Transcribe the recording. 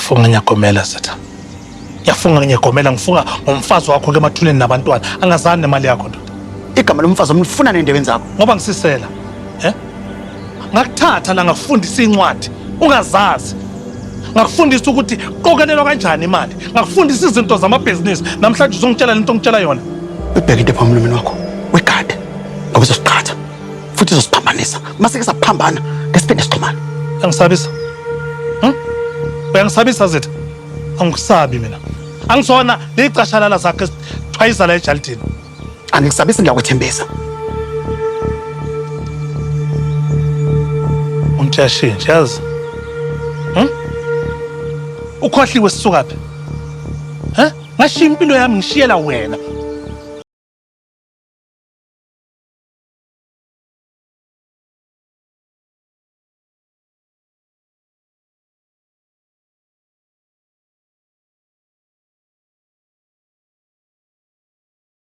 Ngiyafunga ngiyagomela Zitha. Ngiyafunga ngiyagomela ngifunga ngomfazi wakho ke emathuneni nabantwana. Angazani nemali yakho ndoda. Igama lomfazi wami lifuna nendebeni zakho. Ngoba ngisisela. Eh? Ngakuthatha la ngakufundisa incwadi ungazazi. Ngakufundisa ukuthi qokelelwa kanjani imali. Ngakufundisa izinto zamabhizinisi. Namhlanje uzongitshela lento ongitshela yona. Ubheke into ephambi emlomeni wakho. Wegade. Ngoba izosiqhatha. Futhi izosiphambanisa. Masike saphambana ngesiphinde sixhumane. Uyangisabisa? Uyangisabisa Zitha? Angikusabi mina. Angisona leyicashalala zakhe esithwayisa la ejalidini. Angikusabisi ngiyakwethembisa. Ungitshashintshe yazi. Ukhohliwe sisukaphi? He? Ngashiya impilo yami ngishiyela wena.